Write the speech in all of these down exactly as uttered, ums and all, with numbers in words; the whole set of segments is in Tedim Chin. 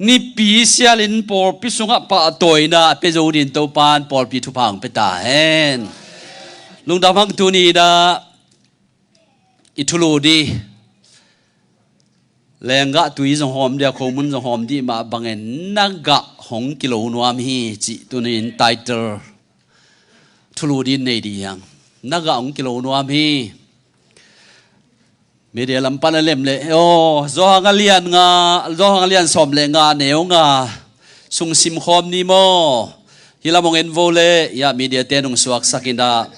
nipi sialin pawlpi sungah pahtawina a pia zo dingin Topan pawlpi thupha hong pia ta hen. Lungdam hang. Tuni-in ah i thulu ding lenggah tui zong hawm ding a, khomun zong hawm ding mah bangin na gah hong kilo nuam hi cih tuni-in title thulu dingin nei ding hi hang. Na gah hong kilo nuam hi. Media lam pan a lem leh, aw, Johan a lian nga, Johan a lian sawm le nga neu nga sung sim khawm ni maw? Hih lam hong en vo leh, ya, media te nong suaksak in ah,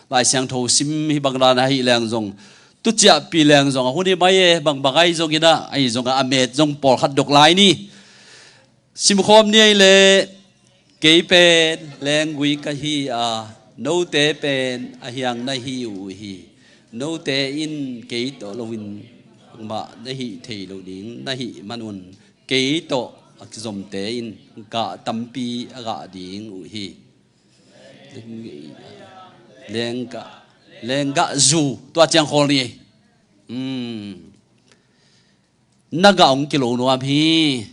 Lai Siangtho sim hi bang dan ahih leng zong, tu ciahpih leng zong a hun hi mai e, bangbang ahi zongin ah, ahi zongah a met zong pawlkhat dok lai ni. Sim khawm ni ei leh, kei pen lenggui ka hi a, note pen a hiang na hi uh hi. Note in kei tawh loin bangmah na hih thei lo ding na hih manun, kei tawh a kizomte in gah tampi a gah ding uh hi. Lenggah, lenggah zu, tua ciang khawl ni ei. Hmm. Na gah hong kilo nuam hi.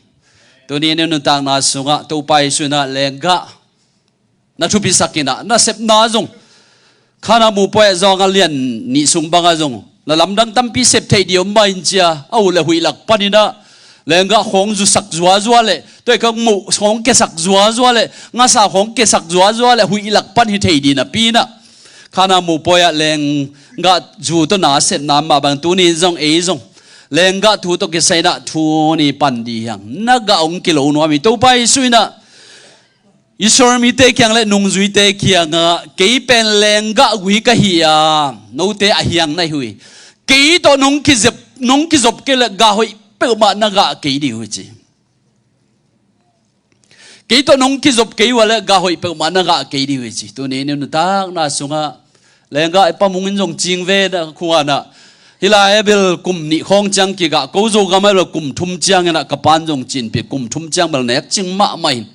Tuni-in nuntakna sungah Topa Jesu in ah lenggah na thupisak in ah, na sepna zong, Kha na mu poi ah, Johan a lian nih sung bangah zong, na lamdang tampi sep theih ding om mah in ci a, a ut leh huih lak panin ah lenggah khawng zusak zuazua leh, tua ih ka muh khawng kiasak zuazua leh, ngasa khawng kiasak zuazua leh huih lak pan hi thei ding napi-in ah, Kha na mu poi ah lenggah zu tawh na sepna mah bang tuni-in zong ei zong lenggah thu tawh kisai in ah thu ni pan ding hi hang. Na gah hong kilo nuam hi. Topa Jesu in ah Israel mite kiang leh nungzuite kiangah, kei pen lenggah gui ka hi a, note a hiang na hi uh hi. Kei tawh nong kizep, nong kizop kei leh gah hoih peuhmah na gah kei ding uh hi ci. Kei tawh nong kizop kei uh a leh gah hoih peuhmah na gah kei ding uh hi ci. Tuni-in nuntakna sungah lenggah i Pa Mung in zong cing ve, na khua-ah hih lai-ah bel kum nih khawng ciang kigah, ko Zogam ah bel kum thum ciangin ah ka pa'n zong cinpih, kum thum ciang bel nek cing mahmah in,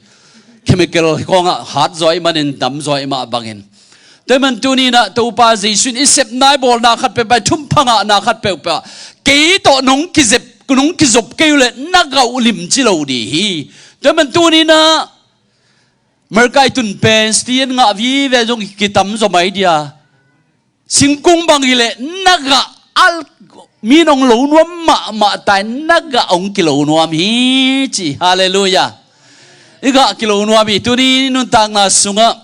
chemical khawngah hat zaw ahih manin dam zaw ahih mah bangin. Tua ahih man tuni-in ah Topa Jesu in i sepna, i bawlna khat peuhpeuh, i thumpha ngahna khat peuhpeuh ah, kei tawh nong kizep, nong kizop kei uh leh na gah uh limci lo ding hi. Tua ahih man tuni-in ah America i tun pen, Christian ngah vive zong kitam zaw mai dia. Singkung bang hi leh na gah al, mi in hong lo nuam mahmah ta in, na gah hong kilo nuam hi ci. Halleluiah. I gah kilo nuam hi. Tuni nuntakna sungah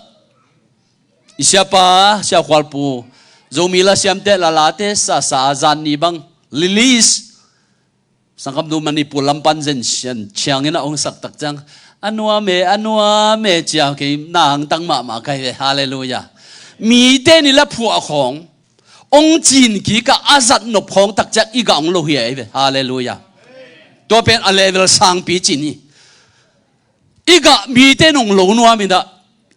i siapa, Sia Khual Pu, Zomi la siamte, la late sasa a zan ni bang release. Sangkam du Manipur lam pan zen sian ciangin a hong sak tak ciang, a nuam e, a nuam e ci a, kei na hangtang mahmah ka hi ve. Halleluiah. Mite in i la phuah khawng hong cin kik a, a zat nop khawng tak ciang i gah hong lo hi a hi ve. Halleluiah. Tua pen a level sangpi cin hi. I gah mite in hong lo nuam in ah,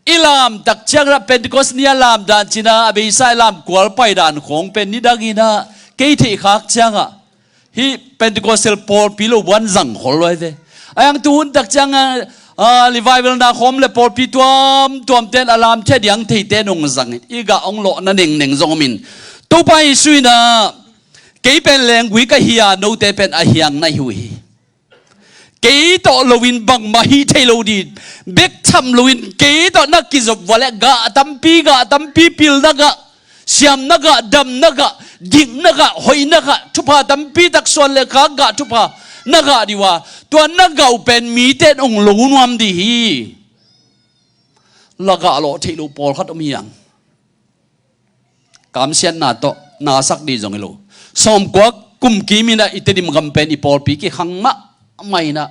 i lam tak ciangin ah, Pentecost ni a lam dan ci-in ah, a beisa i lam kual pai dan khawng pen nidangin ah kei theih khak ciangah, hih Pentecostal pawlpi lo buan zang khol lo hi ve. A hang tu hun tak ciangah, ah, revival na khawm leh pawlpi tuamtuamte in a lam thei ding theite in hong zang in, i gah hong lawhna nengneng zong om in, Topa Jesu in ah, kei pen lenggui ka hi a, note pen a hiang na hi uh hi. Kei tawh loin bangmah hih thei lo ding, bek tham loin kei tawh na kizop uh a leh gah tampi, gah tampi, pilna gah, siamna gah, damna gah, dikna gah, hoihna gah, thupha tampi tak, suan leh khak gah thupha na gah ding uh a, tua na gah uh pen mite in hong lo nuam ding hi. La gah lawh theih lo pawlkhat om hi hang. Kamsiatna tawh na sak ding zong hi lo. Sawmkua kum kim in ah i Tedim gam pen i pawlpi kikhang mahmah in ah,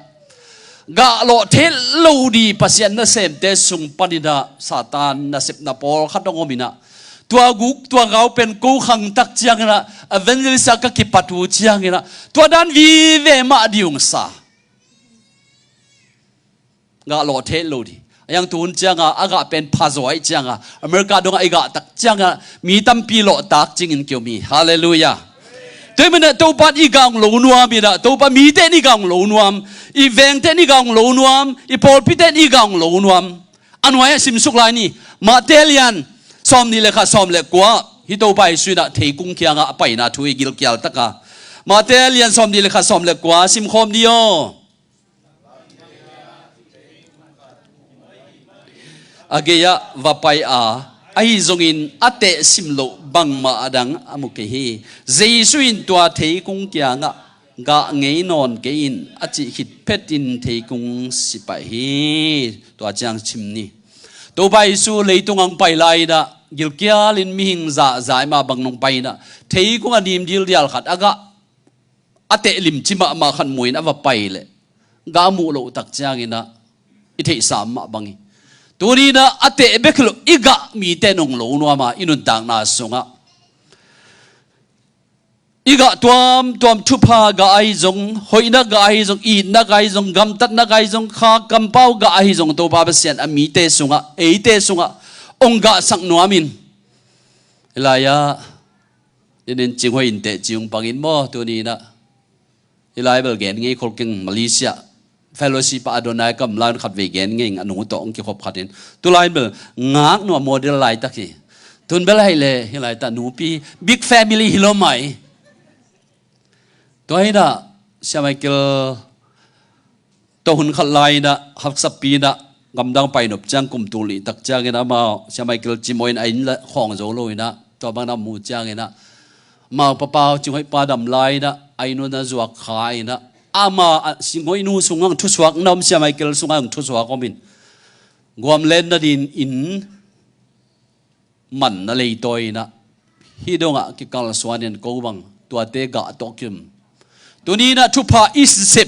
gah lawh theih lo ding Pasian nasemte sung panin ah Satan nasepna pawlkhat hong om in ah, tua guk tua gau pen ko khang tak ciangin ah, evangelist ah ka kipat uh ciangin ah, tua dan vive mah ding hong sa. Gah lawh theih lo ding. A hang tu hun ciangah, a gah pen pha zaw ahih ciangah, America dongah i gah tak ciangah mi tampi lawh tak cingin kiom hi. Halleluiah. Tua ahih manin ah Topa in i gah hong lo nuam in ah, Topa, mite in i gah hong lo nuam, i vengte in i gah hong lo nuam, i pawlpite in i gah hong lo nuam. A nuai-ah simsuk lai ni. Mate lian sawmnih leh khat, sawm leh kua. Hih Topa Jesu in ah theikung kiangah a paina thu i gilkial tak a, Mate lian sawmnih leh khat, sawm leh kua sim khawm ni aw. A gei-ah va pai a, ahi zongin a tehsim loh bangmah a dang a mu kei hi. Jesu in tua theikung kiangah gah ngei nawn kei in a cih khit phetin theikung si paih hi. Tua ciang sim ni. Topa Jesu leitung ang pai lai-inah gilkialin mihing zahzah i mah bang nong pai-inah theikung a nim dildial khat a gah a teh limci mahmah khat mu-in a va pai leh gah a muh loh tak cianginah i theihsa mah bang hi. Tuni-inah a teh bek hi lo, i gah mite nong lo nuam a, i nuntakna sungah i gah tuamtuam thupha gah ahi zong, hoihna gah ahi zong, itna gah ahi zong, gamtatna gah ahi zong, kha kampau gah ahi zong, Topa Pasian a mite sungah, eite sungah ong gahsak nuam in. Hi lai-ah i nin cing hoih in teh cing pangin maw, tuni-inah i lai bel gen ngei khol keng, Malaysia fellowship ah Adonai kam lai-in khatvei gen ngei, a nu tawh ong kikhop khatin, tu lai bel ngak nuam, model laitak hi. Tun bel ahi leh hi laitak nupi, big family hi lo mai. Tua hi-inah Sia Michael tawh hun khat lai-inah haksapi-inah gamdang pai nop ciang kum tul nih tak ciangin amau Sia Michael cimawh in a inn la khawng zo lo-inah, tua bang na mu cianginah amau papau cinghoih pa dam lai-inah a inn un a zuak kha-inah, ama a cinghoih nu sungah thusuak na om, Sia Michael sungah thusuak om in, guam len nadin inn man na leitawi-inah hih dongah kikalsuan in ko bang tuate gah tawh kim. Tuni-inah thupha i sep,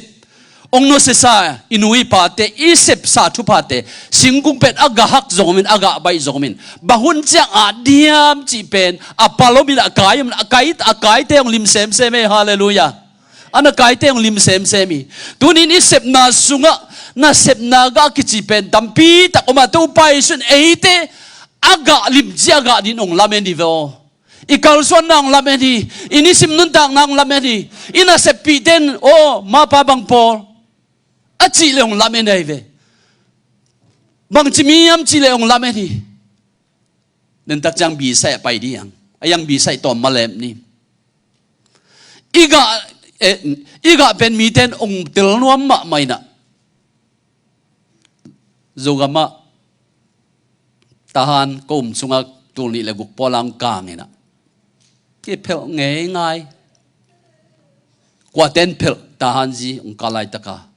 ong nusiasa i nu i pate i sepsa thuphate, singkung pen a gah hak zong om in, a gah baih zong om in, bang hun ciang at diam cih pen a pal om in, a kai om in, a kai, a kaite ong lim semsem hi. Halleluiah. A na kaite ong lim semsem hi. Tuni-in i sepna sungah nasepna gah kici pen tampi tak om a, Topa Jesu in eite a gah limci a gah din ong lamen hi ve aw. I kalsuanna ong lamen hi. I nisim nuntakna ong lamen hi. I naseppihte in, aw, mapa bang pawl a cih leh ong lamen ahi ve. Bangci mi hiam cih leh ong lamen hi. Nen tak ciang bisaih a pai dih hang. A hiang bisaih tawm malem ni. I gah, eh, i gah pen mite in ong tel nuam mahmah inah. Zogamah Tahan ko um sungah tul nih le guk pawl ang kang inah kiphelh ngeingai. Kuate in phelh, Tahan zi ong kah laitaka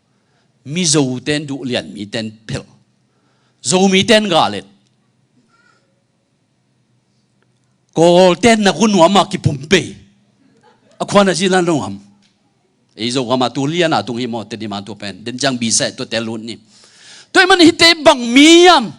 Mizote in duh lian, mite in phelh. Zomite in gah let. Kawlte in na gu nuam a kipum pei. A khua na zi lan lo ham. Ei Zogam a tu lian a tung hi maw, Tedim a tu pen. Den ciang bisaih tuate lut ni. Tua ahih manin hihte bang mi hiam?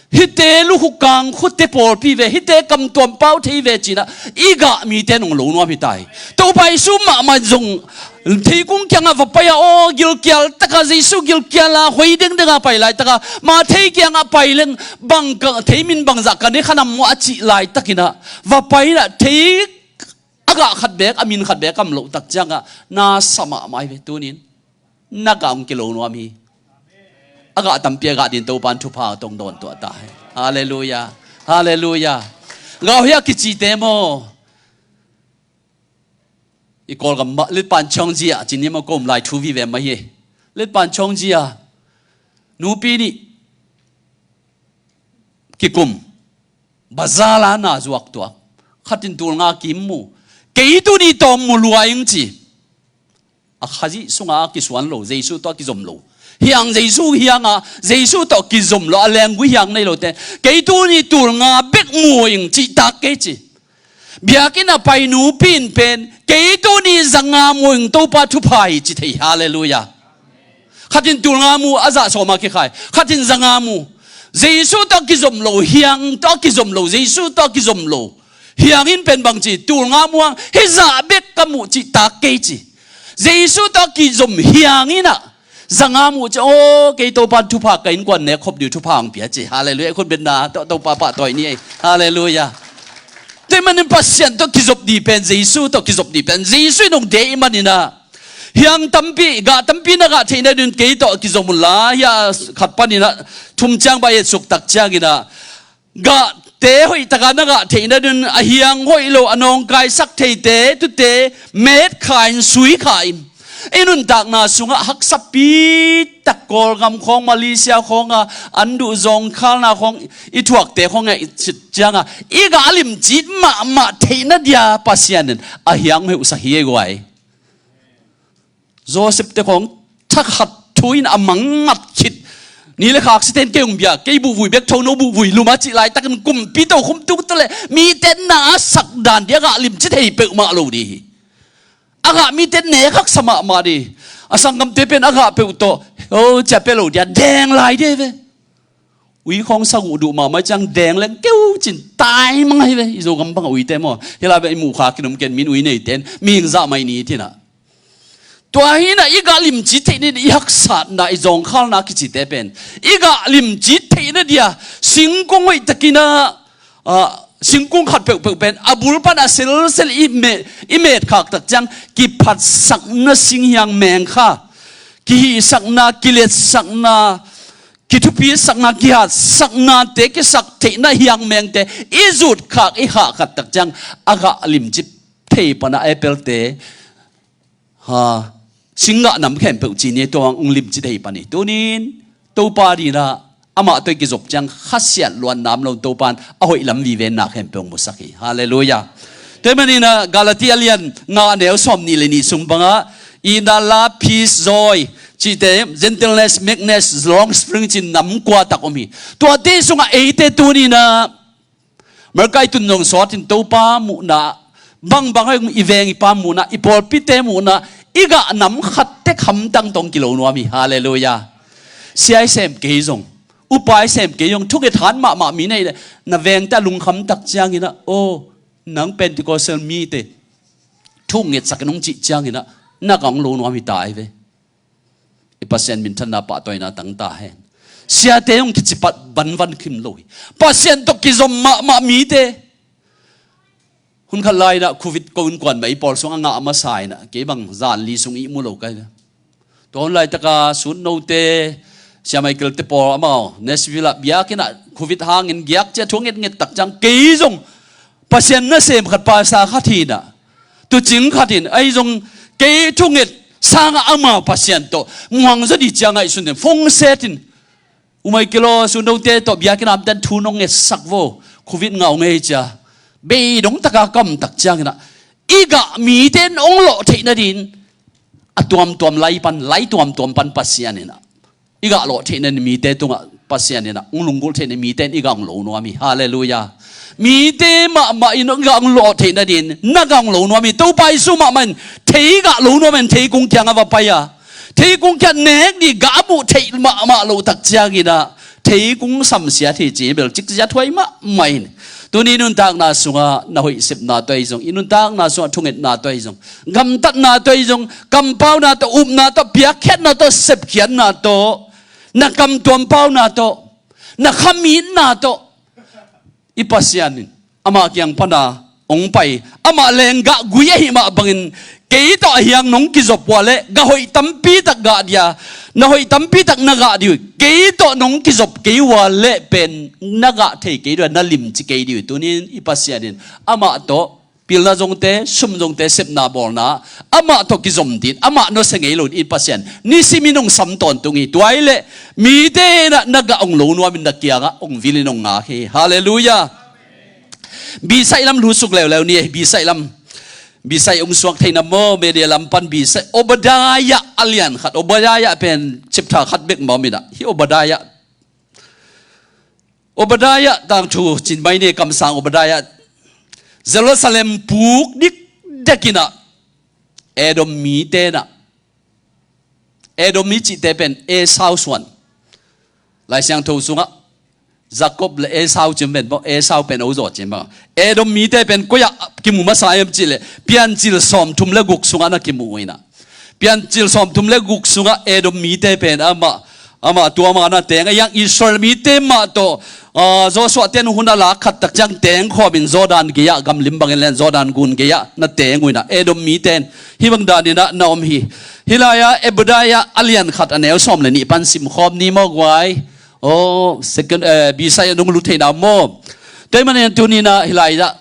Hihte lukhu kangkhutte pawlpi ve, hihte kamtuam pau thei ve ci-inah i gah mite in ong lo nuam hi ta hi. Topa Jesu mahmah zong theikung kiangah va pai a, aw, gilkial taka, Jesu gilkial a, hoi dengdeng a pai laitaka, Matthai kiangah pai leng, bang ka thei, min bangzah ka ne kha nam maw a cih laitakinah va pai inah, thei a gah khat beek, a min khat beek a om loh tak ciangah na sa mahmah hi ve. Tuni-in na gah ong kilo nuam hi. A gah tampi a gah din Topa in thupha tawh ong dawntuah ta hi. Halleluiah. Halleluiah. Gah hoih a kicite maw, i Kawlgam mah Litpan Chongzia ci ni maw, ko um lai thu vive mah hi. Litpan Chongzia nupi nih kikum, bazar ah na zuak tuak. Khat in tul nga kim mu. Kei tuni tawm mu lua ing ci. A Khazih sungah a kisuan lo, Jesu tawh a kizom lo. Hiang Jesu hiang a, Jesu tawh kizom lo, a lenggui hiang nei lote, kei tuni tul nga bek mu ing cih tak kei ci. Biakinn a pai nupi in pen, kei tuni za nga mu ing, Topa thupha hi ci thei. Halleluiah. Khat in tul nga mu, a zah sawm a kikhai. Khat in za nga mu. Jesu tawh kizom lo, hiang tawh kizom lo, Jesu tawh kizom lo. Hiang in pen bang ci, tul nga mu ang, hih zah bek ka mu cih tak kei ci. Jesu tawh kizom hiang inah za nga mu ci, aw, kei Topa thupha ka innkuan nek khop ding thupha ang pia ci. Halleluiah. Khut betna tawh Topa pahtawi ni ei. Halleluiah. Tua ahih manin Pasian tawh kizop ding pen, Jesu tawh kizop ding pen, Jesu in ong deih ahih maninah, hiang tampi, gah tampi na gah theih nadin kei tawh kizom unla, hih a khat paninah thum ciang bang i et suk tak cianginah, gahte hoih taka na gah theih nadin a hiang hoih lo, a nawngkaisak theite, tute metkha in, suikha in, I nuntakna sungah haksapi tak Kawlgam khawng, Malaysia khawng a an duh zawngkhalna khawng i thuakte khawng a i cit ciangah i gah limcit mahmah theihna dia Pasian in a hiang heuhsak hi ei guai. Joseph te khawng thakhat thu in a mangngat khit. Ni le khak siten kei hong bia, kei buhvui bek tho, no buhvui lum a cih laitakin kumpi tokhom tung ta le mite na a sak dan dia gah limci thei peuhmah lo dih hi. A gah mite nek haksa mahmah dih. A sanggamte pen a gah peuh tawh o cia pia lo dia deng lai dih ve. Ui khawng sang uh duh mahmah ciang deng leng keu cin tai mang ahi ve. I Zogam bang a uite maw, hi lai ve, i muhkha kinum ken min ui neiten mihing zah mai ni tinah. Tua hinah i gah limci theih ni i haksatna, i zawngkhalna kicite pen i gah limci theihna dia singkung hoihtakinah, ah, singkung khat peuhpeuh pen a bul pan a selsel i me-, i metkhak tak ciang kiphatsakna singhiang mengkha, kihihsakna, kiletsakna, kithupisakna, kihatsaknate, kisak theihna hiangmengte i zutkhak, i khahkhat tak ciang a gah limci thei pana apple-te, ha, singgah nam khempeuh ci ni, tua hong limci thei pan hi. Tunin Topa dinah amah tawh i kizop ciang khasiat luan nam lo Topa in a hoih lam vivenna khempeuh hong musak hi. Halleluiah. Tua hi maninah Galati a lian nga a neu sawm nih le nih sung bangah itna, love, peace, joy cihte, gentleness, meekness, long suffering cin nam kua tak om hi. Tuate sungah eite tuninah Marka i tun zong sawtin Topa muhna, bangbang hoi i veng i pa muhna, i pawlpite muhna, i gah nam khat tek hamtang tawh hong kilo nuam hi. Halleluiah. Sia i sem kei zong, upa i sem kei zong, thunget han mahmah mi nei le na vengte a lungkham tak cianginah, o, nang Pentecostal mite thungetsak in hong cih cianginah na gah hong lo nuam hi ta ai ve. I Pasian minthanna pahtawina tang ta hen. Siate hong kicipat banvan khim lo hi. Pasian tawh kizom mahmah mite. Hun khat lai inah covid ko innkuan mah i pawl sung a ngah a masa inah kei bang zan li sung i mu lo kai ve. Tua hun laitaka Sutnote, Sia Michael te pawl amau Nashville ah biakinn ah covid hangin giak cia thu ngetnget tak ciang kei zong Pasian nasem khat, pasa khat hinah, tuucing khat in, ahi zong kei thunget sangah ama Pasian tawh muang zaw dih cia ngaihsun in phone setin, u Michael aw, Sutnote tawh biakinn ah omte thu nong ngetsak vo, covid ngah ung ei cia. Beidong taka ka om tak cianginah i gah mite in hong lawh theih nadin a tuamtuam lai pan, lai tuamtuam pan Pasian inah i gah lawh theihna ni mite tungah Pasian inah hong lunggulh theihna ni mite in i gah hong lo nuam hi. Halleluiah. Mite mahmah in i gah hong lawh theihna din na gah hong lo nuam hi. Topa Jesu mahmah in thei gah lo nuam in theikung kiangah va pai a, theikung kiang nek dih gah a muh theih mahmah loh tak cianginah theikung samsiat hi ci bel cikziat huai mahmah in. Tuni nuntakna sungah na hoih sepna tawh ahi zong, i nuntakna sungah thungetna tawh ahi zong, gamtatna tawh ahi zong, kampauna tawh, upna tawh, piakkhiatna tawh, sepkhiatna tawh, na kam tuampauna tawh, na khamitna tawh i Pasian in ama kiang pana hong pai, amah lenggah gui ahi mah bangin kei tawh a hiang nong kizop ua leh gah hoih tampi tak gah dia, na hoih tampi tak na gah dih uh. Kei tawh nong kizop kei ua leh pen na gah thei kei dih uh, na limci kei dih uh. Tunin i Pasian in amah tawh pilna zongte, sum zongte, sepna bawlna, amah tawh kizom din, amah nusia ngei lo din i Pasian nisimin hong sam tawntung hi. Tua hi leh mite inah na gah hong lo nuamin na kiangah hong vilin hong ngak hi. Halleluiah. Bisai lam lutsuk leuleu ni, bisai lam. Bisai hong suak theihna maw, media lam pan bisai, Obadiah a lian khat, Obadiah pen chapter khat bek maw minah. Hi Obadiah. Obadiah tangthu cin mai ni, kamsang Obadiah. Jerusalem puk dikdekinah Edom mite inah, Edom mi cihte pen Esau suan. Lai Siangtho sungah Jacob le Esau cin pen bawh, Esau pen ozaw cin bawh. Edom mite pen koi-ah kimu masa em cihleh Piancil sawmthum le guk sungah na kimu uh inah. Piancil sawmthum le guk sungah Edom mite pen amah, amah tua mah na teng a, yang Israel mite mah tawh, ah, Joshua ten hun a lak khat tak ciang tengkhawmin Jordan gei-ah, gamlim bangin len Jordan gun gei-ah na teng uh inah Edom mite in hih bang daninah na om hi. Hih lai-ah Obadiah a lian khat a neu sawm le nih pan simkhawm ni maw guai. Aw, second, eh, bisai a nung lut theihna maw. Tua hi manin tuninah hih lai-ah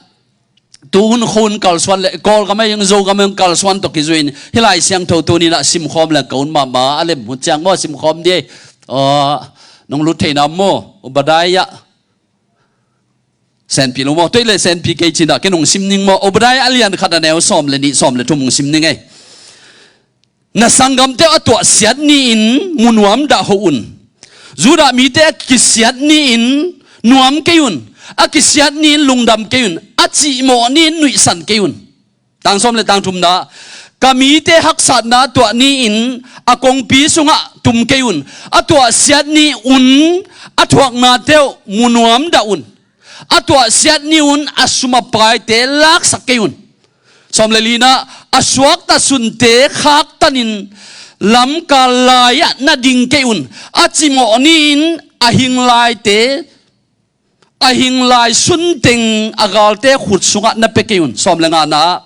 Tu hun khun kalsuan le Kawlgam a ing Zogam a ing kalsuan tawh kizui in hih Lai Siangtho tuni-in ah simkhawm le ka hun mahmah a lem hun ciang maw simkhawm dih. Aw, nong lut theihna maw? Obadiah. Senpi lo maw? Tuai le senpi kei cin ah kei nong sim ning maw? Obadiah a lian khat a neu sawm le nih sawm le thum hong sim ning ei. Na sanggamte uh a tuahsiat ni-in munuam dah hoh un. Judah mite a kisiat ni-in nuam kei un. A kisiat ni-in lungdam kei un. A cihmawh ni-in nuihsan kei un. Tang sawm le tang thumna, ka mite haksatna a tuah ni-in a kongpi sungah tum kei un. A tuahsiat ni-un a thuaknate uh munuam dah un. A tuahsiat ni-un a sum a paite laksak kei un. Sawm le lina, a suakta sunte khaktanin lamkal lai-ah na ding kei un. A cimawh ni-in a hing laite, a hing lai sunteng a galte khut sungah na pia kei un. Sawm le ngana,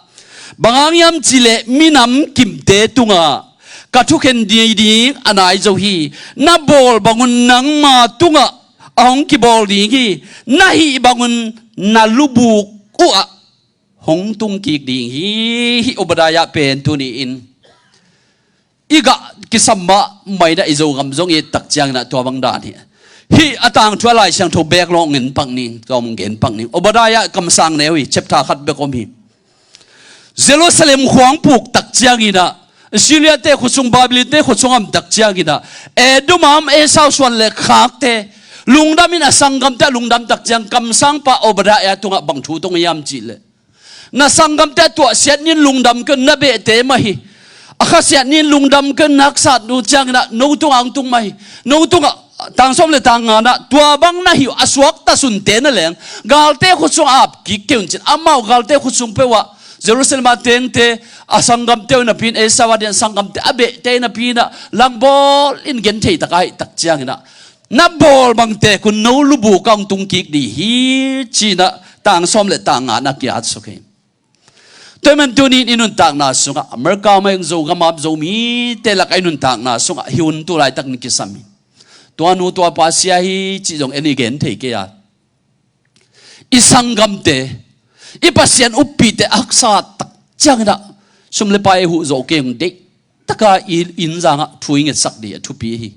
bang hang hiam cihleh minam kimte tungah ka thukhen ding a nai zo hi. Na bawl bangun nangma tungah a hong kibawl ding hi. Na hih bangun na lubuk uhah hong tung kik ding hi. Hih Obadiah pen tuni-in i gah kisam mahmah in ah i Zogam zong i et tak ciangin ah tua bang dan hi. Hih a tangthu a Lai Siangtho beek lawng en pak ning, tua hong gen pak ning. Obadiah kamsang neu hi, chapter khat bek om hi. Jerusalem khuang puk tak ciangin ah, Assyria-te khut sung, Babylon-te khut sung a om tak ciangin ah, Edom a om Esau suan le khakte lungdam in a sanggamte a lungdam tak ciang kamsangpa Obadiah tungah bang thu tong hiam cihleh, na sanggamte a tuahsiat ni-in lungdam kei un, na behte mah hi. A khasiat ni-in lungdam kei un, na haksat uh ciangin ah no tungah hong tung mah hi. No tungah, tang sawm le tang ngana, tua bang na hih uh a suakta sunte na leng galte khut sungah ap kik kei un cin. Amau galte khut sung peuhah Jerusalem a tengte, a sanggamte uh napi-in, Esau a dian sanggamte, a behte napi-in ah langbawl in genthei tak a hih tak ciangin ah, na bawl bangte khun no lubuk ah hong tung kik ding hi, ci-in ah tang sawm le tang ngana ki-at suk hi. Tua ahih manin tuni-in i nuntakna sungah America mah ing, Zogam a om Zomite lakah i nuntakna sungah hih hun tu laitakin kisam hi. Tua nu tua pa sia hi cih zong en i gen thei kei a, i sanggamte, i Pasian uppihte a haksa tak ciangin ah sum le pai a huh zawh kei hong deih taka i inn zangah thu i ngetsak ding a thupi hi.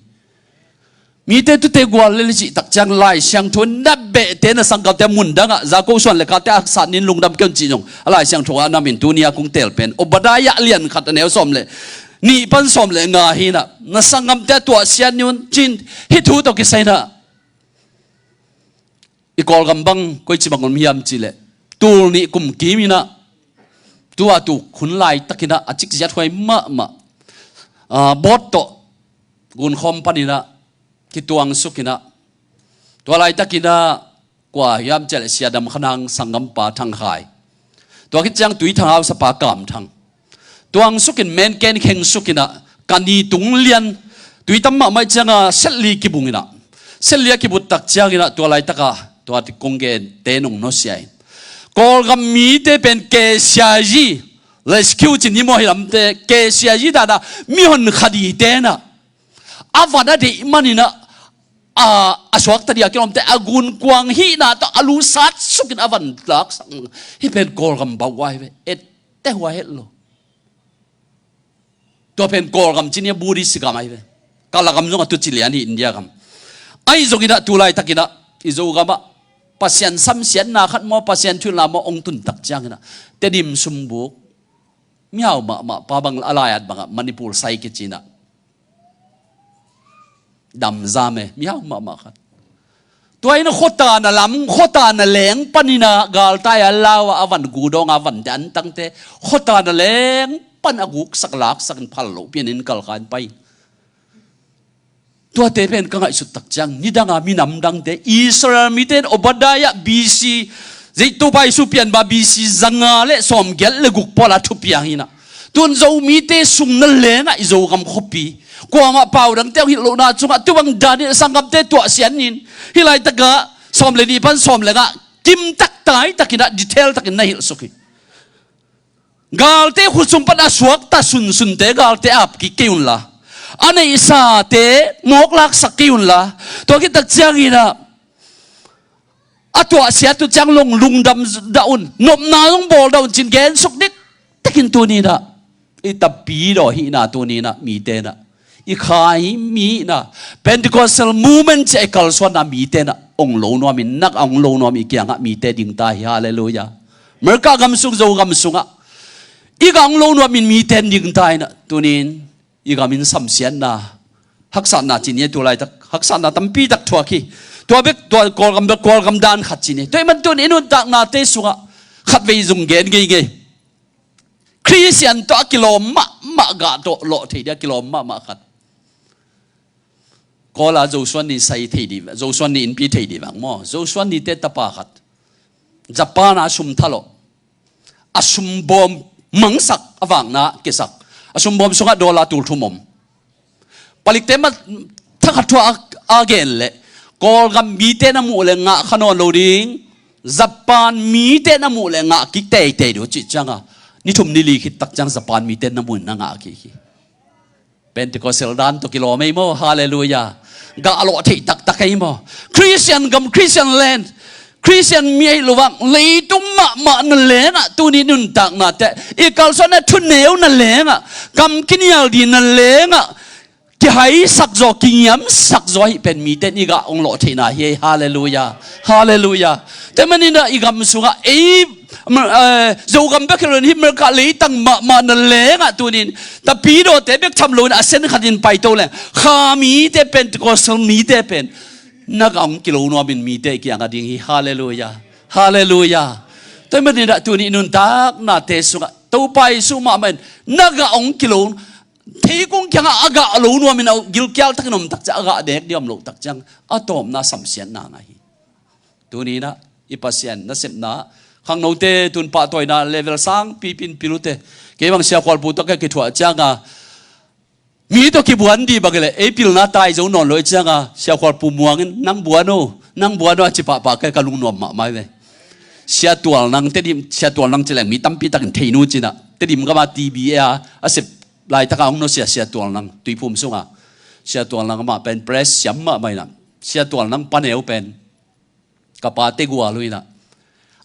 Mite tute gual lel i cih tak ciang Lai Siangtho in na behte, na sanggamte a mun dangah Jakob suan le khakte a haksat ni-in lungdam kei un cih zong a Lai Siangtho ah a nam in tuni a kong teel pen Obadiah a lian khat a neu sawm le nih pan sawm le nga hi-in ah, na sanggamte a tuahsiat ni-un cin. Hih thu tawh kisai-in ah i Kawlgam bang koici bang om hiam cihleh, tul nih kum kim in ah, tua tuk hun laitakin ah a cikziat huai mahmah, ah, boat tawh gunkhawm panin ah kituangsuk in ah, tua laitakin ah kua hiam cihleh Sia Dam Khan Hang sanggampa Thang Khai, tua khit ciang Tui Thang hausapa Kam Thang, tuangsukin menken khengsukin ah, ka ni tung lian, tui tam mahmah ciangin ah set li kibung in ah, set li a kibut tak ciangin ah tua laitaka tua kong gente nong nusia in, Kawlgam mite pen K C I Z rescue cin hi maw, hih lamte K C I Z dan ah mihon khadite in ah a van a deih manin ah, a, a suakta ding a kilawmte a gunkuang hihna tawh a lu sat sukin a van laksak. Hih pen Kawlgam bauh ahi ve. Etteh hua het lo. Tua pen Kawlgam cin hi a, Buddhist gam ahi ve. Kala gam zong a tu ci lian hi, India gam. Ahi zongin ah tu laitakin ah i Zogam ah Pasian samsiatna khat maw, Pasian thuhilhna maw hong tun tak ciangin ah Tedim sumbuk mihau mahmah pa bang a lai-at bangah Manipur sai kici-in ah damzam e, mihau mahmah khat. Tua in khuatan a lam, khuatan a leng panin ah galtai a lau a, a van gu dawng a, a vante antangte khuatan a leng pan a guksak laksakin phal loh pianin kalkha in pai. Tuate pen ka ngaihsut tak ciang nidanga minam dangte, Israel mite in Obadiah B C, Zeitu Pai Su pian ba B C zanga le sawmgiat le guk pawl a thupiang hi-in ah, tun Zomite sung na lengah i Zogam khuapi kuamah pau dangte hong hilh lohna cungah tu bang danin a sanggamte tuahsiat ni-in, hih laitakah sawm le nih pan sawm le nga kimtak taitakin ah detail takin na hilhsuk hi. Galte khut sung pan a suakta sunsunte galte ap kik kei unla, a neihsate mawklaksak kei unla, tua khit tak ciangin ah a tuahsiat uh ciang long lungdam dah un, nopna zong bawl dah un, cin gensuk diktakin tuni inah i tapidaw hihna tuni inah mite inah i kha hi, mi hihna, Pentecostal movement ciah i kalsuanna mite inah ong lo nuamin, nak a ong lo nuam i kiangah mite dingta hi. Halleluiah. America gam sung, Zo gam sungah i gah ong lo nuamin mite dingta inah tuni in i gamin samsiatna, haksatna cin hi, tu laitak haksatna tampi tak thuak hi. Tua bek, tua Kawlgam bek, Kawlgam dan khat cin hi. Tua ahih man tuni i nuntaknate sungah khatvei zong gen ngeingei. Khristian tawh a kilawm mahmah, gah tawh lawh thei dia kilawm mahmah khat. Kawla Zosuan ni sai thei dih, Zosuan ni inpi thei dih vang maw. Zosuan nite tapa khat Japan a sum thalawh, a sumbawm mangsak, a vakna kisak, a sumbawm sungah dollar tulthum om. Palikte ma thakhat thuah a, a gen leh Kawlgam mite na muh leh ngah kha nawn lo ding, Japan mite na muh leh ngah kik teitei dih uh cih cianga ni thum ni li khit tak ciang Japan mite na muh na ngah kik hi. Pentecostal dan tawh kilawm ei maw. Halleluiah. Gah lawh theih taktak ei maw. Khristian gam, Khristian land, Khristian mi ahi lo vang, leitung mahmah na lengah tuni nuntaknate i kalsuanna thuneu na lengah, kam kinial dih na lengah kihaisak zaw, kingiamsak zaw ahih pen mite in i gah ong lawh theihna hi ei. Halleluiah. Halleluiah. Tua ahih manin ah i gam sungah ei, Mer-, eh, Zogam bek hi lo in hih America leitang mahmah na lengah tuni in tapidawte bek tham loin a sen khatin paito leng, kha mite, Pentecostal mite pen na gah ong kilo nuamin mite i kiangah ding hi. Halleluiah. Halleluiah. Tua ahih manin ah tuni i nuntaknate sungah Topa Jesuh mahmah in na gah ong kilo, theikung kiangah a gah lo nuamin a gilkial takin om tak ciang, a gah nek dih om loh tak ciang a tawpna samsiatna ngah hi. Tuni inah i Pasian nasepna, khangnote tun pahtawina level sang pipin pil uh teh. Kei bang Sia Khualpu tawh ka kithuah cianga mi tawh kibuan dih bang hileh ei pilna tai zo nawn lo i cianga Sia Khualpu Muang in nang buan o, nang buan o a ci pahpah kei ka lungnuam mahmah hi ve. Sia Tual Nang, Tedim Sia Tual Nang ci leng mi tampi takin thei nu cinah, Tedim gama T B A a sep laitaka hong nusia Sia Tual Nang, Tuiphum sunga. Sia Tual Nang amah pen press siam mahmah inah, Sia Tual Nang paneu pen ka pate gual uh inah,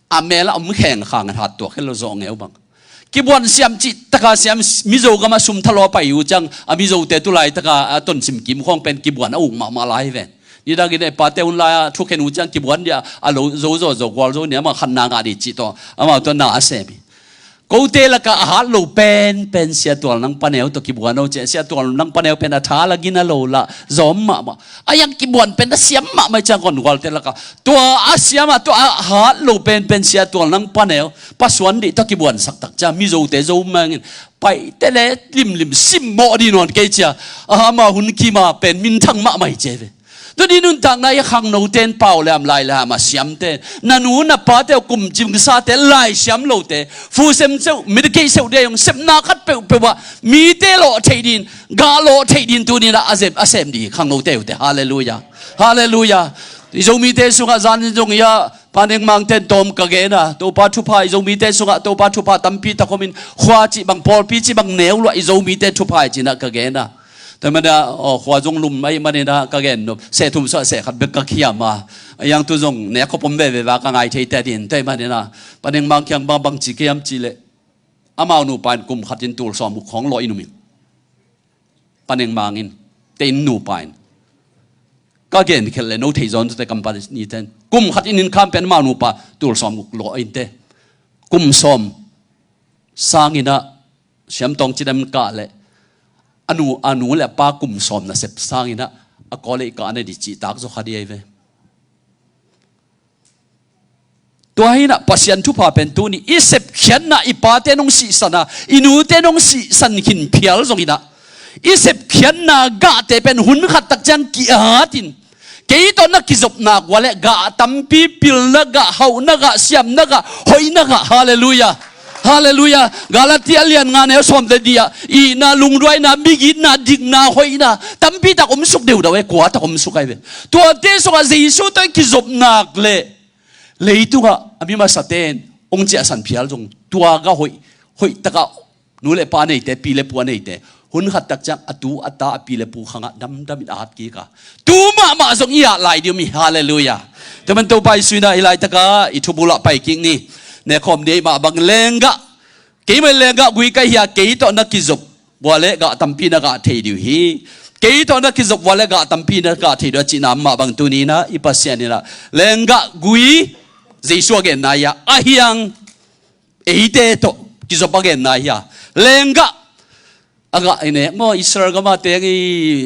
a mel a om khengkhang in hat tuak hi lo, zawh ngeu bang. Kibuan siam cih taka siam, Mizo gamah sum thalawh a pai uh ciang a Mizote tu laitaka a Tonsim Kim khawng pen kibuan a uk mahmah lai hi ven. Nidangin e pate hun lai-a thukhen uh ciang kibuan dih a, a lo zo zawh zawh gual zo ni, amah khatna ngah dih cih tawh amau tawh na a sem hi. Kote lakah a hat lo penpen Sia Tual Nang paneu tawh kibuan o ci. Sia Tual Nang paneu pen a tha la gina lo la zawm mahmah. A yang kibuan pen a siam mahmah i ciang kon gualte lakah tua a siamah tua a hat lo penpen Sia Tual Nang paneu pasuan dih tawh kibuansak tak ciang Mizote zo mangin paite le limlim simmawh dih nawn kei cia. Aha, amah hun kima pen minthang mahmah hi cia ve. Tuni nuntakna i khangnote in pau le am lai le am a siamte, na nu na pate uh kum cingsa te, lai siam lote, fu sem seuh, Medicaid seuh dih a zong sepna khat peuhpeuh ah mite lawh theih din, gah lawh theih din tuni inah a zep a sem dih khangnote uh teh. Halleluiah. Halleluiah. I Zomite sungah zan in zong i a Pa Neng Mang ten tawm ka gen a, Topa thupha, i Zomite sungah Topa thupha tampi tak om in, khua cih bang, pawlpi cih bang neu luah i Zomite thupha hi cinah ka gen a. Tua ahih manin ah, aw, khua zong lum ahih manin ah ka gen nop. Seh thum suah seh khat bek ka khiam a. A yang tu zong nek khop om veve va ka ngai thei te din. Tua ahih manin ah Pa Neng Mang kiang bang bang ci kiam cih leh, amau nupa in kum khat in tul sawm uk khawng lawh in um ing. Pa Neng Mang in, te inn nupa in. Ka gen khelh leh no thei zawn tute kam pa ni ten. Kum khat in inn kham pen amau nupa tul sawm uk lawh in te. Kum sawm sangin ah Siam Tawng Ci Dem kah leh a nu, a nu le a pa kum sawm nasep sangin ah a kawlei kah na dih cihtak zaw kha dih ahi ve. Tua hi inah Pasian thupha pen tuni i sepkhiatna, i pate nong sihsan a, i nute nong sihsan khin phial zong inah i sepkhiatna gahte pen hun khat tak ciang ki-at in, kei tawh na kizopna gual leh gah tampi pilna gah, hauhna gah, siamna gah, hoihna gah. Halleluiah. Halleluiah. Galatia lian nga neu sawm le nih ah itna, lungduaina, migitna, dikna, hoihna tampi tak omsuk deudau e, kua tak omsuk ahi ve. Tuate sungah Jesu tawh i kizopnak leh leitungah a mi masate in hong ciahsan phial zong tua gah hoih, hoih takah nu le pa a neite, pi le pu a neite, hun khat tak ciang a tu a ta, a pi le pu khangah damdam in a hat kik a, tu mahmah zong i at lai dih om hi. Halleluiah. Tua man Topa Jesu in ah hih laitak ah i thubul ah pai kik ni. Nekhawm ni ei mah bang lenggah, keimah lenggah gui ka hi a, kei tawh na kizop vua leh gah tampi na gah thei dih uh hi. Kei tawh na kizop vua leh gah tampi na gah thei dih uh a cihna mah bang tuni in ah i Pasian in ah lenggah gui Jesu a genna hi a, a hiang eite tawh kizop a genna hi a. Lenggah a gah i nek maw, Israel gam a teng i,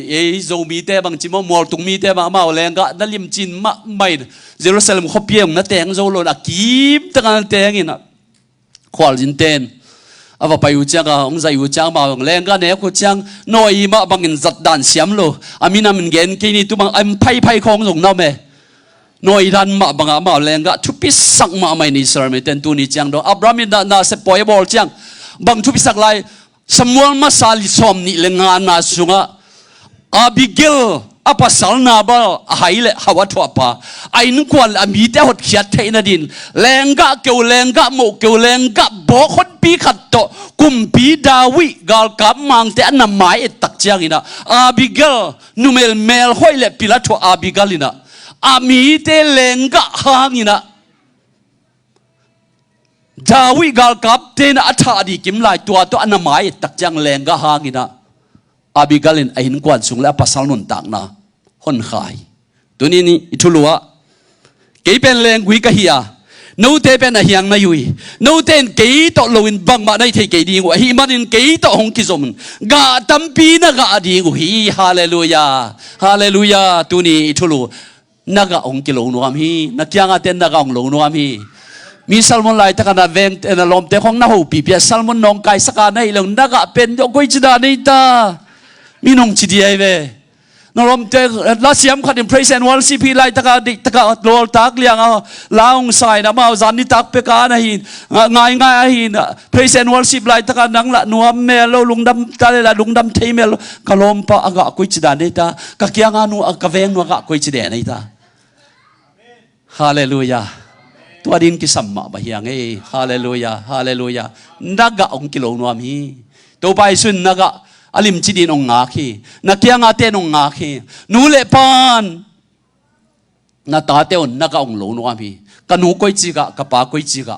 ei Zomite bang ci maw, mualtung mite bang amau lenggah na limcin mahmah in, Jerusalem khuapi ah hong na teng zo lo in, a kim tak ah na teng in ah, khualzin ten a va pai uh ciang, a hong zaih uh ciang, amau hong lenggah nek uh ciang, nawi mah bangin zat dan siam lo, a minam in gen kei ni, tu bang a paipai khawng zong na om e. Nawi dan mah bangah amau lenggah thupisak mahmah in, Israel mite in tuni ciang dong Abraham in na, nasep pawi a bawl ciang bang thupisak lai. Samuel masa li sawm nih le ngana sungah Abigail a pasal Nabal a hai le hauh a thuahpa a innkuan le a mite a hotkhiat theih nadin lenggah keu, lenggah moh keu, lenggah bawk honpi khat tawh kumpi David galkap mangte a na mai et tak ciangin ah Abigail, numei melhoih le pil a thuah Abigail in ah a mite lenggah hangin ah, David galkapte in ah a thah dih kim lai tua tawh a na mai et tak ciang lenggah hangin ah Abigail in a innkuan sung le a pasal nuntakna honkhia hi. Tuni in i thulu ah kei pen lenggui ka hi a, note pen a hiang na hi uh hi. Note in kei tawh loin bangmah na hi thei kei ding uh, ahih manin kei tawh hong kizom un, gah tampi na gah ding uh hi. Halleluiah. Halleluiah. Tuni i thulu na gah hong kilo nuam hi. Na kiangah ten na gah hong lo nuam hi. Mi sermon laitak ah na veng, na lawmte khawng na hopihpih a, sermon nawngkaisak a na hih lo, na gah pen deuh koici dan ei ta, mi nong ci dih ahi ve. Na lawmte, lasiam khat in praise and worship hi laitak ah, diktak ah lawltak liang a la hong sa in, amau zan nitak pek a na hi, nga-, ngaingai ahi in, praise and worship laitak ah nang lah nuam mel lo, lungdam ta le lah lungdam thei mel lo. Ka lawmpa a gah koici dan ei ta, ka kiangah nu a, ka veng nu a gah koici dan ei ta. Halleluiah. Tua din kisam mahmah hi hang ei. Halleluiah. Halleluiah. Na gah hong kilo nuam hi. Topa Jesu in na gah a limci din hong ngak hi. Na kiangah ten hong ngak hi. Nu le pa in, na tate un na gah hong lo nuam hi. Ka nu koici gah, ka pa koici gah,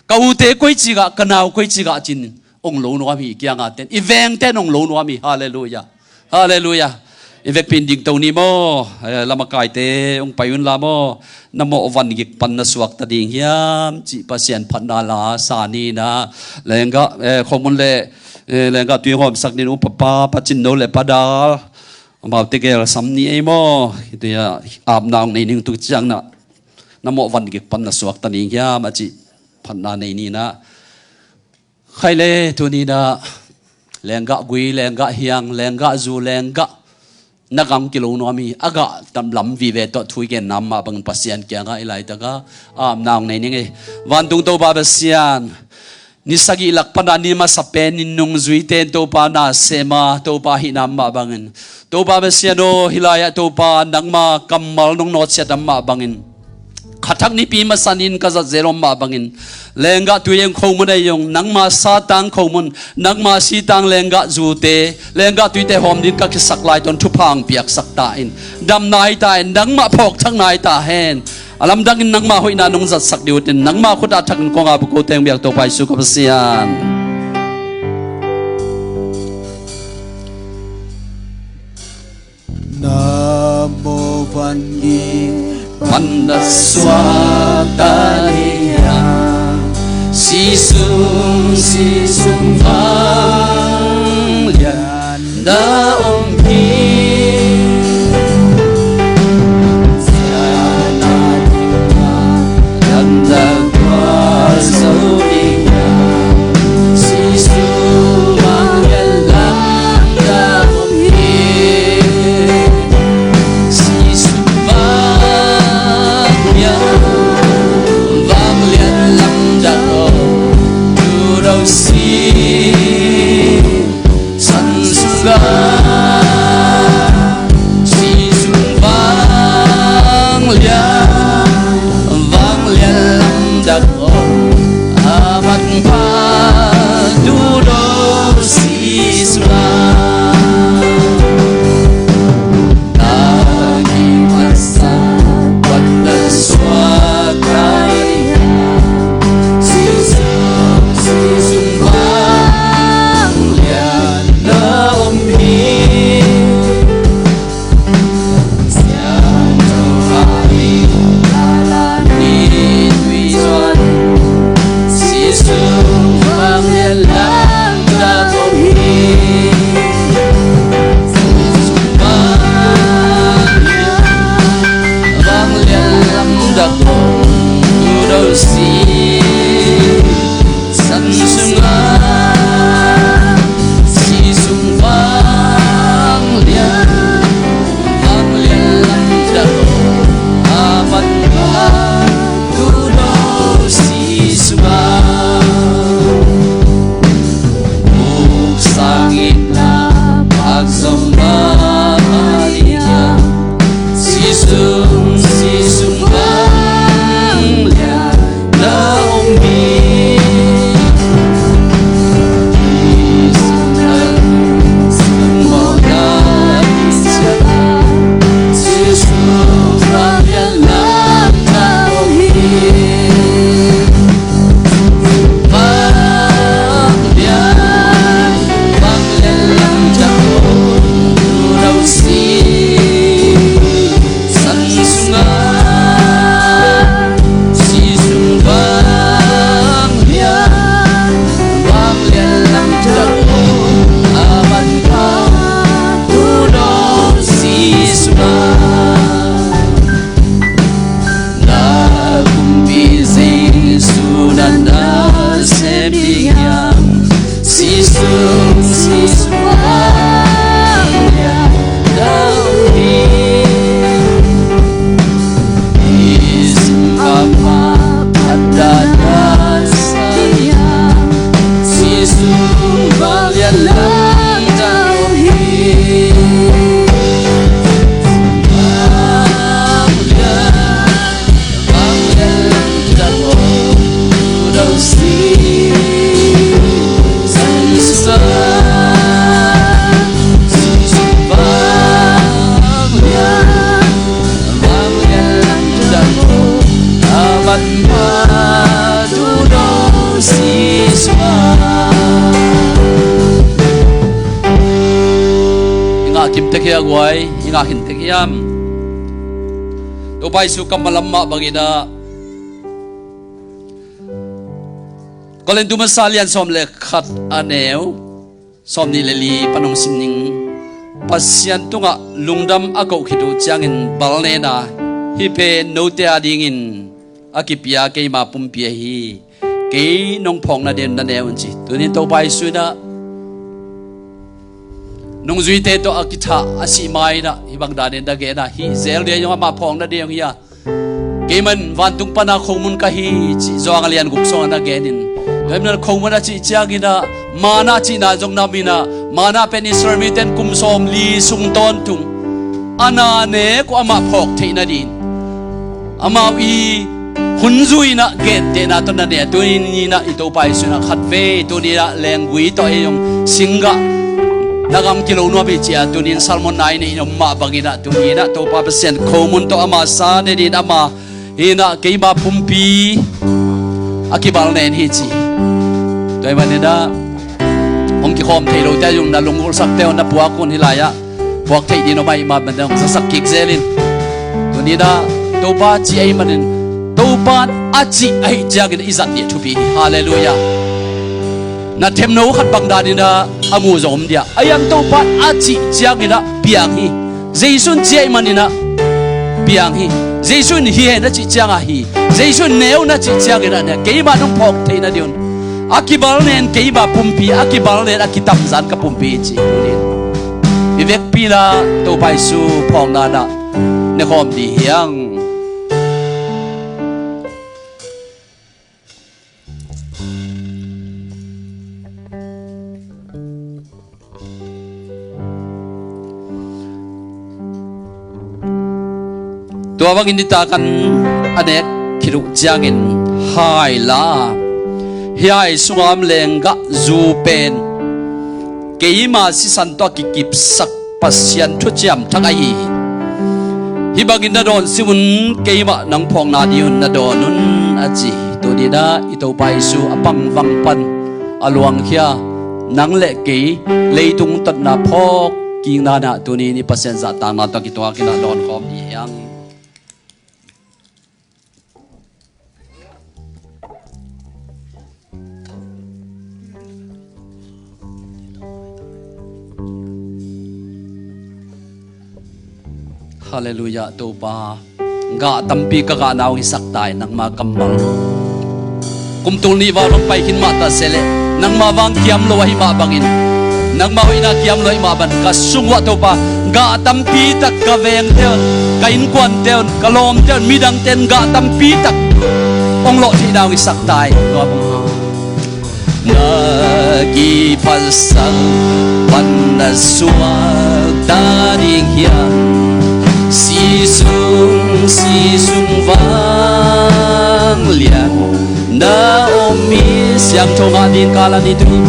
ka ute koici gah, ka nau koici gah ci-in hong lo nuam hi. Kiangah ten, i vengte in hong lo nuam hi. Halleluiah. Halleluiah. I vekpi in dingto ni maw? Eh, lamakaite hong pai un la maw? Na mawh van gik pan na suakta ding hiam cih Pasian phatna la sa ni in ah, lenggah, eh, khomun le, eh, lenggah tui hawmsak ni in, upa pa, Pa Cin No le Pa Dal, amau tegel sam ni ei maw? Hih tui ah apna hong nei ning, tu ciang na, na mawh van gik pan na suakta ding hiam a cih phatna nei ni in ah. Khai le, tuni in ah lenggah gui, lenggah hiang, lenggah zu, lenggah na gah hong kilo nuam hi. A gah tam lam vive tawh thu i genna mah bangin Pasian kiangah i laitak ah apna hong nei ning ei. Vantung Topa Pasian, ni sagih lak pan a ni masa pen in nungzuite in Topa na sem a, Topa hihna mah bangin, Topa Pasian aw, hih lai ah Topa nangma kammal nong nawtsiat a mah bangin, khathak nipi masa ni in ka zat zel om mah bangin, lenggah tui eng khomun ah zong, nangma satang khomun, nangma sitang lenggah zute, lenggah tuite hawm dingin ka kisak lai tawh thupha hong piaksak ta in. Damna hi ta in, nangmah phawkthakna hi ta hen. A lamdangin nangma hoihna nong zatsak ding uh hitin, nangma khut ah thakin kong ap uh, kote hong biak Topa Jesu ka Pasian. Na mawh van gik pan na suakta ding hiam? Sisum, sisum vanglian na om hi. Siatna tungah lamdang gualzo ding hiam? Jesu vanglian lamdang om hi. Jesu vanglian, vanglian lamdang om, tu do si. Hia guai, i ngah khin tek hiam? Topa Jesu kammal lam mah bangin ah, Korintu masa lian sawm le khat a neu sawm nih le li pan hong sim ning. Pasian tungah lungdam a koh khit uh ciangin bal nen a, hih pen note a dingin a kipia keima pumpi ahi, kei nong phawk nading na ne un ci. Tunin Topa Jesu in ah nungzuite tawh a kithah a sih ma-in ah hih bang danin na gen a, hih zel ding zong amah phawk nading hi a, keimah in vantung pana khomun ka hi cih Johan a lian guk sungah na genin. Tua ahih manin khomun a cih ciangin ah manna cihna zong na om in ah, manna pen Israel mite in kum sawmli sung tawntung a na nek uh amah phawk theih nading, amau i hun zui in ah gentehna tawh na ne a, tuni in ah i Topa Jesu in ah khatvei tuni in ah lenggui tawh ei zong singgah na gam kilo nuam hi ci a, tuni in salmon na i neih in om mah bangin ah, tuni in ah Topa Pasian khomun tawh ama sa ne ding, ama in ah keima pumpi a kibal nen hi ci. Tua ahih manin ah hong kikhawm thei lote zong na lunggulhsakte uh na puak un, hih lai-ah puak theih ding om ahih manin hong zasak kik zel in. Tuni in ah Topa cih ahih manin, Topa a cih ahih ciangin i zat ding thupi hi. Halleluiah. Na themno khat bang danin ah a mu zong om dia, a iang Topa a cih ciangin ah piang hi. Jesu in cih ahih manin ah piang hi. Jesu in hi hen a cih ciangah hi. Jesu in ne un a cih ciangin ah ne. Keimah nong phawk theih nading un, a kibal nen keima pumpi, a kibal nen a kitamzan ka pumpi hi ci. Tuni in i vekpi in ah Topa Jesu phawkna in ah ne khawm ding hi hang. Tua bangin nitak an a nek khit uh ciangin hai la, hiai sungah om lenggah zu pen keima sisan tawh a kikipsak Pasian thuciam thak ahi hi. Hih bangin na dawn sim un, keimah nang phawkna ding un na dawn un a ci. Tuni in ah i Topa Jesu a pangvang pan a luangkhia nang le kei leitung totna phawk kikna in ah tuni in i Pasian zahtakna tawh kituak in ah dawn khawm hi hang. Halleluiah, Topa. Gah tampi ka gahna hong hisak ta in, nangma kammal. Kum tul nih val hong pai khin mah ta se leh, nangma vang kiam lo ahi mah bangin, nangma hoihna kiam lo ahi mah bangin, ka sung uah Topa, gah tampi tak ka vengte un, ka innkuante un, ka lawmte un, midangte in gah tampi tak hong lawh theihna hong hisak ta in. Tua bang hang na kiphatsal pan na suakta ding hiam? Sisung, sisung vanglian na om hi. Siangtho ngah ding kal a ni tui,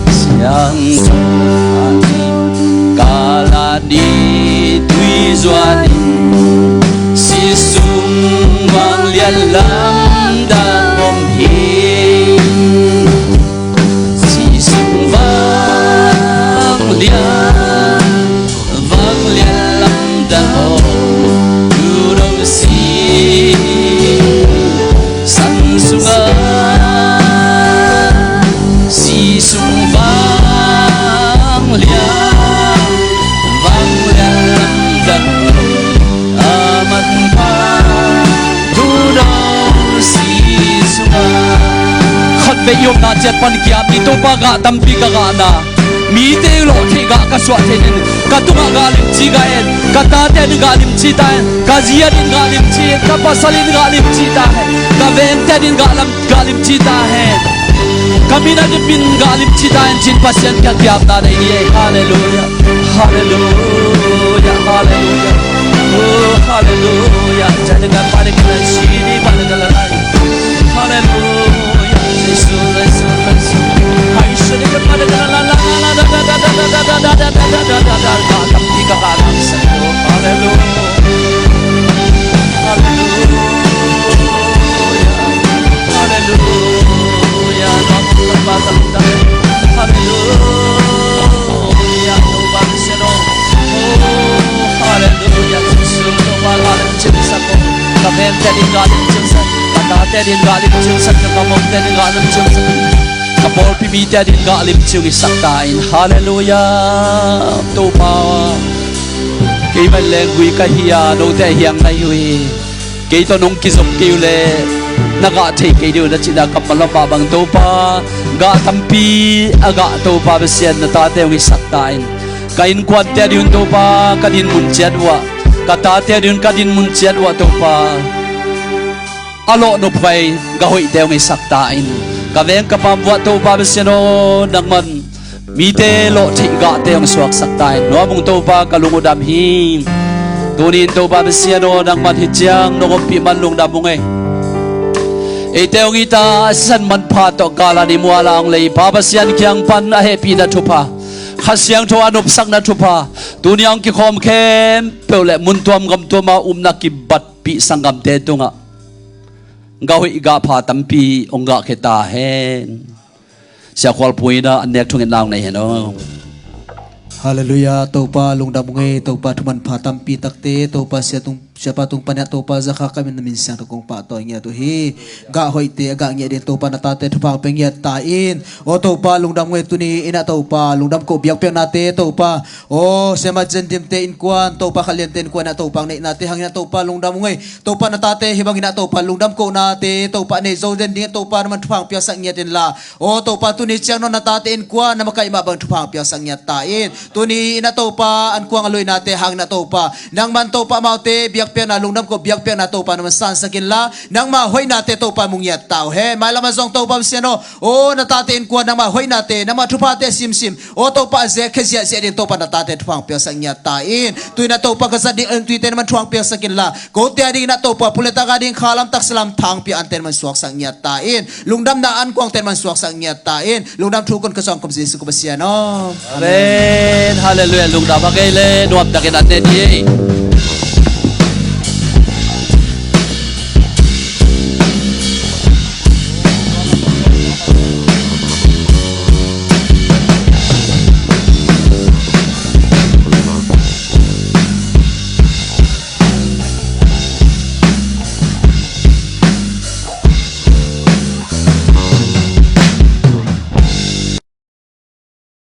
siangtho ngah ding kal a ni tui zuan in, sisung vanglian lamdang om hi. Sisung vanglian, vanglian lamdang om, tudo si san sungah, sisung vanglian, vanglian lamdang om, a manpha tudo si sungah. Khatvei i omna ciat pan kiam ni, Topa, gah tampi ka gahna, mite lawh theih gah ka suah theih dingin, ka tungah gah limci gah en, ka tate in gah limci ta hen, ka zi a din gah limci, ka pasal in gah limci ta hen, ka vengte a din gah lam, gah limci ta hen, ka min a din min gah limci ta hen, ci-in Pasian kiang kiamna nei ni ei. Halleluiah, halleluiah, halleluiah. Oh, halleluiah. Jadi ka paling kena sini, paling kena lain. Halleluiah. Jesu, Jesu, Jesu. Hai, sini ka paling kena la, la, la, la, da, da, da. Halleluiah. Halleluiah. Halleluiah. Halleluiah. Halleluiah. Halleluiah. Te din gah lim ciangsak, ka tate din gah lim ciangsak, ka kamawh te din gah lim ciangsak, ka pawlpi mite din gah lim ciang i sak ta in. Halleluiah. Topa, kei man lenggui ka hi a, note hiang na hi uh hi. Kei tawh nong kizop kei uh leh na gah thei kei ding uh na cihna kammal lam mah bang Topa, gah tampi a gah Topa Pasian na tate hong i sak ta in. Ka innkuante a ding un Topa ka dinmun ciat uh ah, ka tate a ding un ka dinmun ciat uh ah Topa, a lawh nop pai gah hoihte hong i sak ta in. Ka veng ka pam uh ah Topa Pasian aw, nangman mite lawh theih gahte hong suaksak ta in. Nuam ung Topa, ka lung uh dam hi. Tuni in Topa Pasian aw, nangman hi ciang nong ompih man lungdam ung ei. Eite hong it a sisan manpha tawh galan i mual a hong lei Pa Pasian kiang pan a hehpihna thupha, Kha Siangtho a nopsakna thupha, tuni a hong kikhawm khempeuh le mun tuam gam tuam a upna kibatpih sanggamte tungah gah hoih gah pha tampi hong gahkhia ta hen. Siakhual Pu in ah an nek thungetna hong nei hen aw. Halleluiah. Topa lungdam ung ei. Topa thuman pha tampi takte Topa sia tung, siapa tung pan ah Topa zakha kamin na min siangtho kong pahtawi ngiat uh hi. Gah hoihte a gah ngiat ding Topa na tate thupha hong pia ngiat ta in. Aw Topa lungdam ung ei. Tuni in ah Topa lungdam ko biakpiaknate Topa, aw siama Jen Dim te innkuan Topa, Kha Lian te innkuan ah Topa hong neihnate hangin ah Topa lungdam ung ei. Topa na tate hih bangin ah Topa lungdam kohnate Topa nei zo den ding ah Topa nangman thupha hong piaksak ngiat inla, aw Topa tuni ciang nawn na tate innkuan na makaih mah bang thupha hong piaksak ngiat ta in. Tuni in ah Topa an kuang a luinate hangin ah Topa, nangman Topa amaute biakpiakna lungdam ko biakpiakna Topa nangman sansak inla, nangma hoihnate Topa mu ngiat ta uh hen. Mailam ah zong Topa Pasian aw, aw na tate innkuan nangma hoihnate nangma thuphate simsim, aw Topa a zekkhia ziahziah ding Topa na tate thupha hong piaksak ngiat ta in. Tuni in ah Topa ka zat ding a lungtuite nangman thupha hong piaksak inla, kote a dingin ah Topa puletak a ding khalam taksalam thangpi ante nangman suaksak ngiat ta in. Lungdamna an kuangte nangman suaksak ngiat ta in. Lungdam thu kon ka zong kum Jesu ka Pasian aw. Amen. Halleluiah. Lungdam a kei le nuamtakin an ne ni ei.